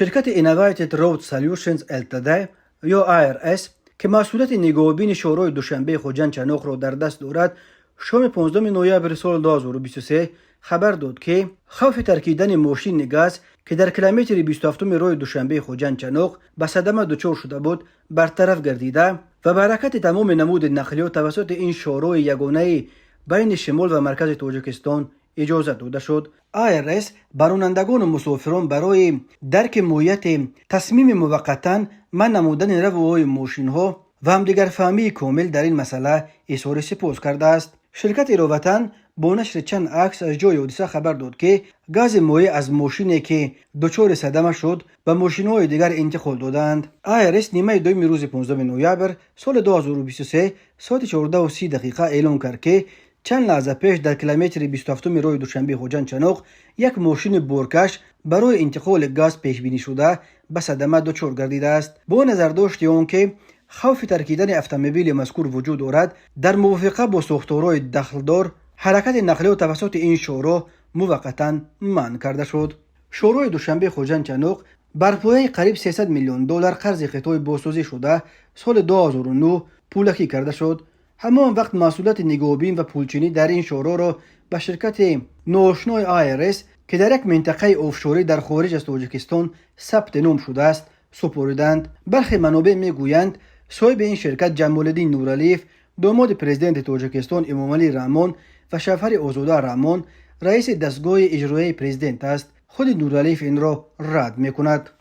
Ширкати Innovated Road Solutions Ltd ё IRS, ки масъулияти нигоҳубини шоҳроҳи Душанбеи Хуҷанд Чаноқро дар даст дорад, шоми 15 ноябри соли 2023 хабар дод, ки хавфи таркидани мошини газ, ки дар километри 27 роҳи Душанбеи Хуҷанд Чаноқ ба садама дучор шуда буд, бартараф гардида ва ба ҳаракати тамоми намуди нақлиёт тавассути ин шоҳроҳи ягонаи байни шимол ва маркази Тоҷикистон иҷозат дода шуд. IRS ба ронандагону мусофирон барои дарки моҳияти тасмими муваққатан манъ намудани равуои мошинҳо ва ҳамдигарфаҳмии комил дар ин масъала изҳори сипос кардааст. Ширкат иловатан бо нашри чанд акс аз ҷои ҳодиса хабар дод, ки гази моеъ аз мошине, ки дучори садама шуд, ба мошинҳои дигар интиқол додаанд. IRS нимаи дуюми рӯзи 15 ноябр соли 2023 соати 14:30 дақиқа эълон кард, ки чанд лаҳза пеш дар километри 27 роҳи Душанбе Хуҷанд Чаноқ як мошини боркаш барои интиқоли газ пешбинишуда ба садама дучор гардидааст. Бо назардошти он ки хавфи таркидани автомобили мазкур вуҷуд дорад, дар мувофиқа бо сохторҳои дахлдор ҳаракати нақлиёт тавассути ин шоҳроҳ муваққатан манъ карда шуд. Шоҳроҳи Душанбе Хуҷанд Чаноқ бар пояи қариб 300 миллион доллар қарзи Хитой бозсозӣ шуда, соли 2009 пулакӣ карда шуд. Ҳамон вақт масъулияти нигоҳубин ва пулчинӣ дар ин шоҳроҳро ба ширкати ноошнои IRS, ки дар як минтақаи офшорӣ дар хориҷ аз Тоҷикистон сабти ном шудааст, супориданд. Бархе манобеъ мегӯянд, соҳиби ин ширкат Ҷамолиддин Нуралиев, домоди президенти Тоҷикистон Эмомалӣ Раҳмон ва шавҳари Озода Раҳмон, раиси дастгоҳи иҷроияи президент аст. Худи Нуралиев инро рад мекунад.